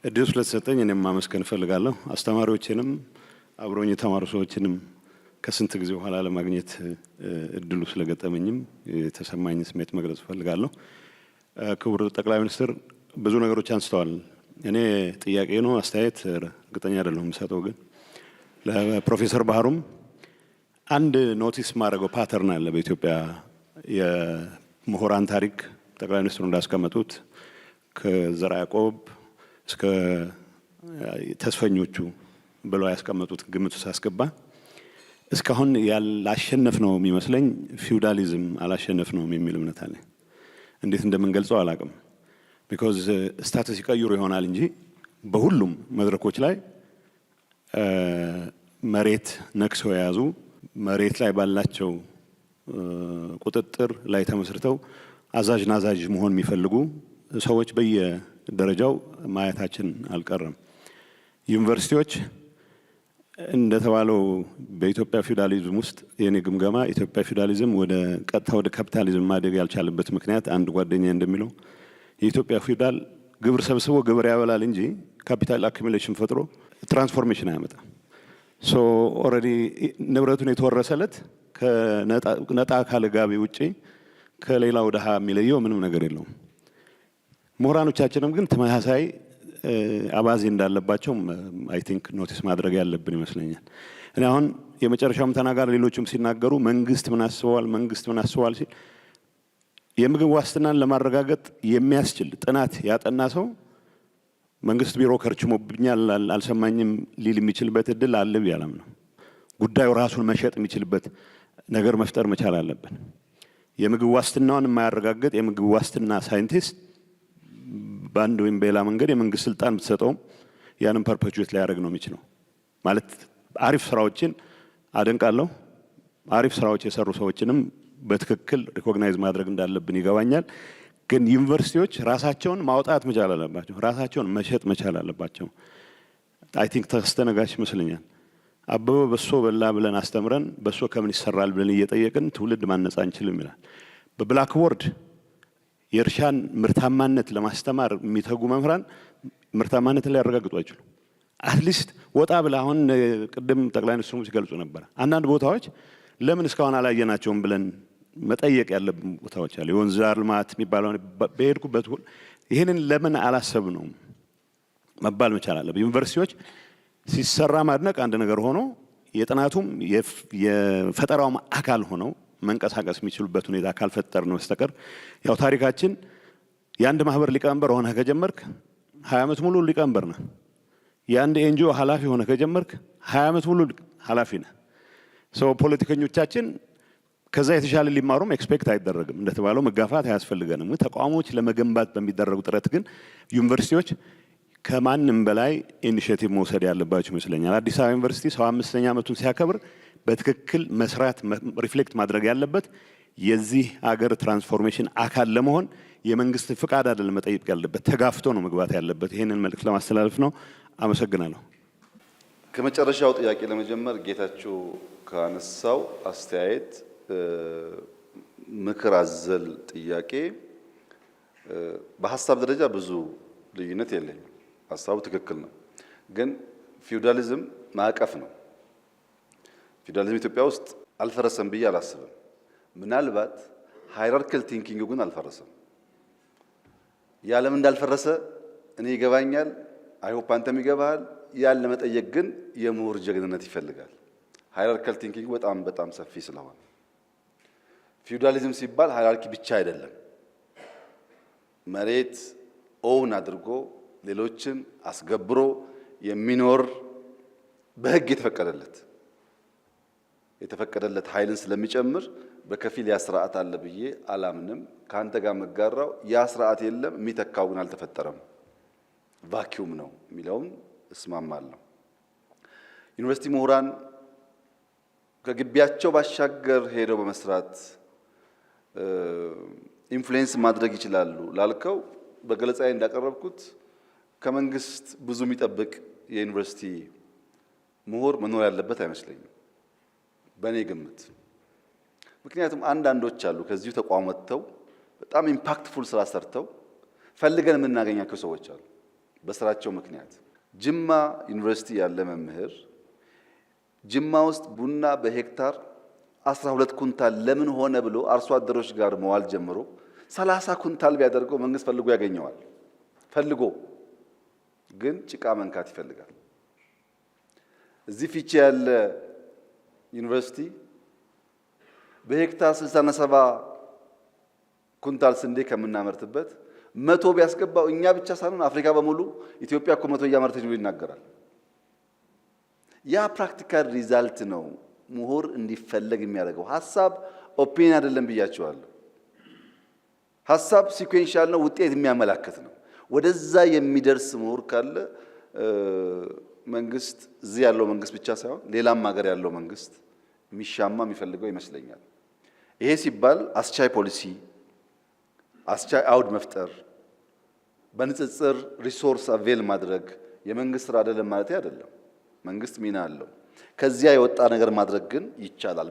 እድሉ ስለተሰጠኝ እኔም ማመስገን እፈልጋለሁ። አስተማሪዎችንም አብረውኝ የተማሩ ሰዎችንም ከስንት ጊዜ በኋላ ለማግኘት እድሉ ስለገጠመኝም የተሰማኝ ስሜት መግለጽ እፈልጋለሁ። ክቡር ጠቅላይ ሚኒስትር ብዙ ነገሮች አንስተዋል። እኔ ጥያቄ ነው አስተያየት እርግጠኛ አይደለሁም የምሰጠው፣ ግን ለፕሮፌሰር ባህሩም አንድ notice ማድረገው pattern አለ በኢትዮጵያ የምሁራን ታሪክ። ጠቅላይ ሚኒስትሩ እንዳስቀመጡት ከዘርዓ ያዕቆብ እስከ ተስፈኞቹ ብለው ያስቀመጡት ግምት ውስጥ አስገባ እስካሁን ያላሸነፍነው የሚመስለኝ ፊውዳሊዝም አላሸነፍነውም የሚል እምነት አለኝ። እንዴት እንደምንገልጸው አላቅም። Because status ይቀይሩ ይሆናል እንጂ በሁሉም መድረኮች ላይ መሬት ነክሰው የያዙ፣ መሬት ላይ ባላቸው ቁጥጥር ላይ ተመስርተው አዛዥ ናዛዥ መሆን የሚፈልጉ ሰዎች በየደረጃው ማየታችን አልቀረም። ዩኒቨርሲቲዎች እንደተባለው በኢትዮጵያ ፊውዳሊዝም ውስጥ የኔ ግምገማ ኢትዮጵያ ፊውዳሊዝም ወደ ቀጥታ ወደ ካፒታሊዝም ማደግ ያልቻለበት ምክንያት፣ አንድ ጓደኛ እንደሚለው፣ የኢትዮጵያ ፊውዳል ግብር ሰብስቦ ግብር ያበላል እንጂ capital accumulation ፈጥሮ transformation አያመጣም። So already ንብረቱን የተወረሰለት ከነጣ ካለ ጋቢ ውጪ ከሌላው ድሃ የሚለየው ምንም ነገር የለውም። ምሁራኖቻችንም ግን ተመሳሳይ አባዜ እንዳለባቸው I think notice ማድረግ ያለብን ይመስለኛል። እኔ አሁን የመጨረሻውም ተናጋሪ ሌሎችም ሲናገሩ መንግስት ምን አስበዋል፣ መንግስት ምን አስበዋል ሲል የምግብ ዋስትናን ለማረጋገጥ የሚያስችል ጥናት ያጠና ሰው መንግስት ቢሮ ከርችሞብኛል፣ አልሰማኝም ሊል የሚችልበት እድል አለ ብዬ አላምንም። ጉዳዩ ራሱን መሸጥ የሚችልበት ነገር መፍጠር መቻል አለብን። የምግብ ዋስትናውን የማያረጋግጥ የምግብ ዋስትና ሳይንቲስት በአንድ ወይም በሌላ መንገድ የመንግስት ስልጣን ብትሰጠውም ያንን perpetuate ሊያደርግ ነው የሚችለው። ማለት አሪፍ ስራዎችን አደንቃለሁ። አሪፍ ስራዎች የሰሩ ሰዎችንም በትክክል recognize ማድረግ እንዳለብን ይገባኛል። ግን ዩኒቨርሲቲዎች ራሳቸውን ማውጣት መቻል አለባቸው። ራሳቸውን መሸጥ መቻል አለባቸው። I think ተከስተ ነጋሽ ይመስለኛል አበበ በሶ በላ ብለን አስተምረን በሶ ከምን ይሰራል ብለን እየጠየቅን ትውልድ ማነጽ አንችልም ይላል። በ blackboard የእርሻን ምርታማነት ለማስተማር የሚተጉ መምህራን ምርታማነትን ሊያረጋግጡ አይችሉም። At least ወጣ ብለህ አሁን ቅድም ጠቅላይ ሚኒስትሩ ሲገልጹ ነበር። አንዳንድ ቦታዎች ለምን እስካሁን አላየናቸውም ብለን መጠየቅ ያለብን ቦታዎች አሉ። የወንዝ ዳር ልማት የሚባለው በሄድኩበት ይህንን ለምን አላሰብነውም መባል መቻል አለብን። ዩኒቨርሲቲዎች ሲሰራ ማድነቅ አንድ ነገር ሆኖ የጥናቱም የፈጠራውም አካል ሆነው መንቀሳቀስ የሚችሉበት ሁኔታ ካልፈጠርን በስተቀር ያው ታሪካችን የአንድ ማህበር ሊቀመንበር ሆነህ ከጀመርክ 20 ዓመት ሙሉ ሊቀመንበር ነህ። የአንድ NGO ኃላፊ ሆነህ ከጀመርክ 20 ዓመት ሙሉ ኃላፊ ነህ። So ፖለቲከኞቻችን ከዛ የተሻለ ሊማሩም expect አይደረግም። እንደተባለው መጋፋት አያስፈልገንም። ተቋሞች ለመገንባት በሚደረጉ ጥረት ግን ዩኒቨርሲቲዎች ከማንም በላይ initiative መውሰድ ያለባቸው ይመስለኛል። አዲስ አበባ ዩኒቨርሲቲ 75ኛ ዓመቱን ሲያከብር በትክክል መስራት reflect ማድረግ ያለበት የዚህ አገር transformation አካል ለመሆን የመንግስት ፍቃድ አይደለም መጠየቅ ያለበት፣ ተጋፍቶ ነው መግባት ያለበት። ይህንን መልእክት ለማስተላለፍ ነው። አመሰግናለሁ። ከመጨረሻው ጥያቄ ለመጀመር ጌታቸው ካነሳው አስተያየት፣ ምክር አዘል ጥያቄ በሀሳብ ደረጃ ብዙ ልዩነት የለኝም። ሀሳቡ ትክክል ነው። ግን ፊውዳሊዝም ማዕቀፍ ነው። ፊውዳሊዝም ኢትዮጵያ ውስጥ አልፈረሰም ብዬ አላስብም። ምናልባት hierarchical thinking ግን አልፈረሰም። ያለም እንዳልፈረሰ እኔ ይገባኛል። I hope አንተም ይገባሃል። ያን ለመጠየቅ ግን የምሁር ጀግንነት ይፈልጋል። Hierarchical thinking በጣም በጣም ሰፊ ስለሆነ ፊውዳሊዝም ሲባል hierarchy ብቻ አይደለም። መሬት own አድርጎ ሌሎችን አስገብሮ የሚኖር በሕግ የተፈቀደለት ኃይልን ስለሚጨምር በከፊል ያ ስርዓት አለ ብዬ አላምንም። ከአንተ ጋር መጋራው ያ ስርዓት የለም፣ የሚተካው ግን አልተፈጠረም፣ vacuum ነው የሚለውን እስማማለሁ። ዩኒቨርሲቲ ምሁራን ከግቢያቸው ባሻገር ሄደው በመስራት influence ማድረግ ይችላሉ ላልከው በገለጻዬ እንዳቀረብኩት ከመንግስት ብዙ የሚጠብቅ የዩኒቨርሲቲ ምሁር መኖር ያለበት አይመስለኝም በእኔ ግምት። ምክንያቱም አንዳንዶች አሉ ከዚሁ ተቋም ወጥተው በጣም impactful ስራ ሰርተው ፈልገን የምናገኛቸው ሰዎች አሉ። በስራቸው ምክንያት። ጅማ ዩኒቨርሲቲ ያለ መምህር ጅማ ውስጥ ቡና በሄክታር 12 ኩንታል ለምን ሆነ ብሎ አርሶ አደሮች ጋር መዋል ጀምሮ 30 ኩንታል ቢያደርገው መንግስት ፈልጎ ያገኘዋል። ፈልጎ ግን ጭቃ መንካት ይፈልጋል። እዚህ ፊቼ ያለ ዩኒቨርሲቲ በሄክታር 60ና 70 ኩንታል ስንዴ ከምናመርትበት 100 ቢያስገባው እኛ ብቻ ሳንሆን አፍሪካ በሙሉ ኢትዮጵያ እኮ 100 እያመረተች ነው ይናገራል። ያ practical result ነው ምሁር እንዲፈለግ የሚያደርገው። ሀሳብ opinion አይደለም ብያቸዋለሁ። ሀሳብ sequential ነው፣ ውጤት የሚያመላክት ነው። ወደዛ የሚደርስ ምሁር ካለ መንግስት፣ እዚህ ያለው መንግስት ብቻ ሳይሆን ሌላም ሀገር ያለው መንግስት የሚሻማ የሚፈልገው ይመስለኛል። ይሄ ሲባል አስቻይ ፖሊሲ፣ አስቻይ አውድ መፍጠር፣ በንጽጽር resource avail ማድረግ የመንግስት ስራ አይደለም ማለት አይደለም። መንግስት ሚና አለው። ከዚያ የወጣ ነገር ማድረግ ግን ይቻላል።